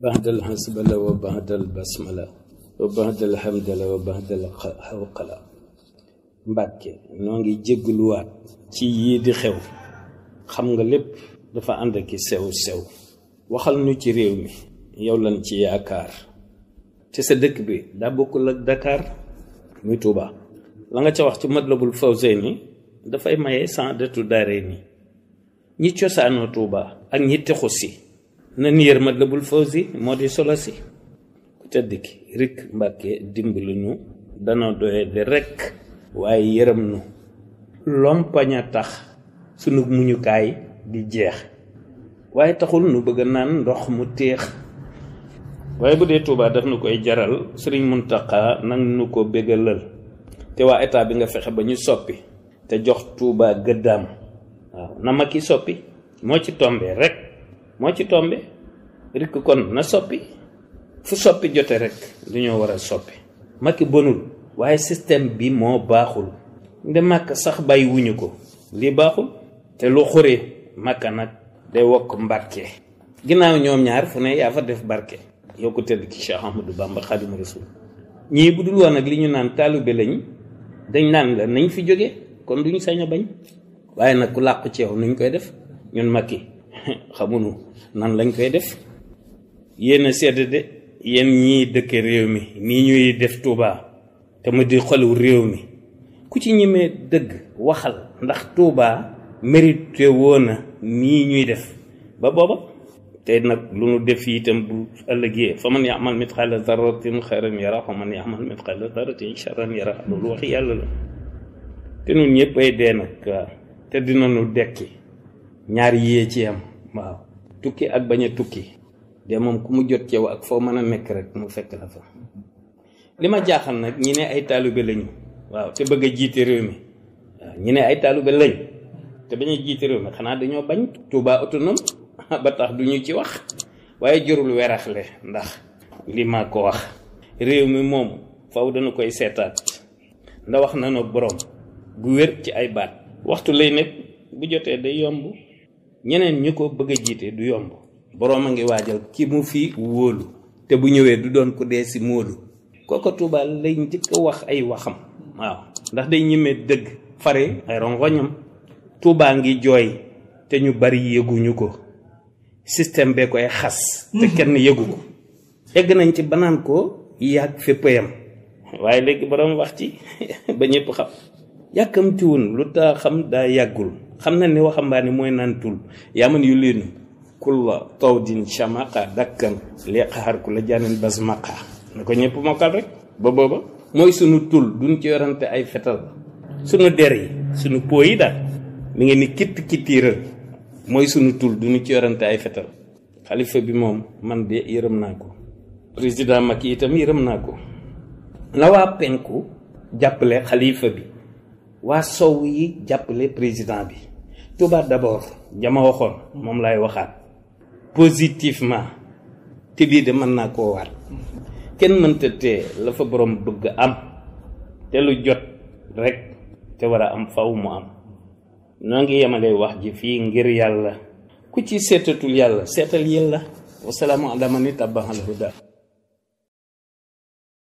بعد الحسبلة وبعد البسملة وبعد الحمدلة وبعد الحوقلة Mbàkke noo ngi jégguluwaat ci yii di xew xam nga lépp dafa ànd ki sew waxal nu ci réew mi yow lan ci yaakaar te sa dëkk bi daa bokkul ak Dakar muy Touba la nga ca wax ci Matlabul Fawzayni dafay maye Saadatu Daarayni ñi cosaanoo Touba ak ñi texu si nan yër Matlabul Fawzi moo di solo si ku tedd ki rik Mbàkke dimbali nu danoo doye de rekk waaye yërëm nu lompaña tax sunu muñukaay di jeex waaye taxul nu bëgg naan ndox mu téex waaye bu dee Touba daf nu koy jaral Sëriñ Muntaxa nag nu ko bégalal te waa état bi nga fexe ba ñu soppi te jox Touba gëddaam waaw na ma ki soppi moo ci tombe rek moo ci tombe rek kon na soppi fu soppi jote rek dañoo war a soppi Macky bonul waaye système bi moo baaxul nde Makka sax bàyyi wuñu ko lii baaxul te lu xuree Makka nag day wokk Mbàkke ginnaaw ñoom ñaar fu ne yaa fa def barke yow ko tedd ki Cheikh Ahmadou Bamba Xaadimu Rasuul ñii bu dul woon ak li ñu naan taalibe lañ dañ naan la nañ fi jóge kon duñu sañ a bañ waaye nag ku làqu ci yow nuñ koy def ñun Macky xamuñu nan lañ koy def yéen a sedd de yéen ñii dëkk réew mi nii ñuy def Touba te mu di xolu réew mi ku ci ñemee dëgg waxal ndax Touba mérité woona nii ñuy def ba booba te nag lu nu def itam bu ëllëgee fa man ya'mal mitqaala zarratin xayran yara fa man ya'mal mitqaala zarratin sharran yara loolu waxi yàlla la te nun ñëpp ay dee nag waaw te dinañu dekki ñaar yee ci am waaw tukki ak bañ a tukki de moom ku mu jot ci yow ak foo mën a nekk rek mu fekk la fa li ma jaaxal nag ñi ne ay taalibe lañu waaw te bëgg a jiite réew mi waaw ñi ne ay taalibe lañ te bañ a jiite réew mi xanaa dañoo bañ Touba autonome ba tax du ñu ci wax waaye jërul weraxle ndax li ma ko wax réew mi moom faw dana koy seetaat nda wax na no borom bu wér ci ay baat waxtu lay nekk bu jotee day yomb ñeneen ñu ko bëgg a jiite du yomb borom a ngi waajal ki mu fi wóolu te bu ñëwee du doon ko dee si móolu kooko Touba lay njëkk a wax ay waxam waaw ndax day ñemee dëgg fare ay rongoñam Touba ngi jooy te ñu bari yëguñu ko système bee koy xas te kenn yëgu ko egg nañ ci banaan ko yàgg féppayam waaye léegi borom wax ci ba ñëpp xam yàkkamtiwun lu taa xam daa yàggul xam na ne waxambaane mooy naan tul yaa man yu leenu kulla tawdin shamaqa dakkan li xaar ku la jaanin basmaqa na ko ñëpp mokkal rek ba booba mooy sunu tul duñ ci yorante ay fetal sunu der yi sunu po yi daal mi ngi ni kitt kittiiral mooy sunu tul duñu ci yorante ay fetal xalifa bi moom man de yërëm naa ko président Macky itam yërëm naa ko na waa penku jàppale xalifa bi waa sow yi jàppale président bi Touba d'abord jama waxoon moom laay waxaat positivement te bii de mën naa koo waat kenn mënta tee la fa borom bëgg am te lu jot rek te war a am faw mu am noo ngi yemale wax ji fii ngir yàlla ku ci seetatul yàlla seetal yàlla wasalaamu ala man ittabaal huda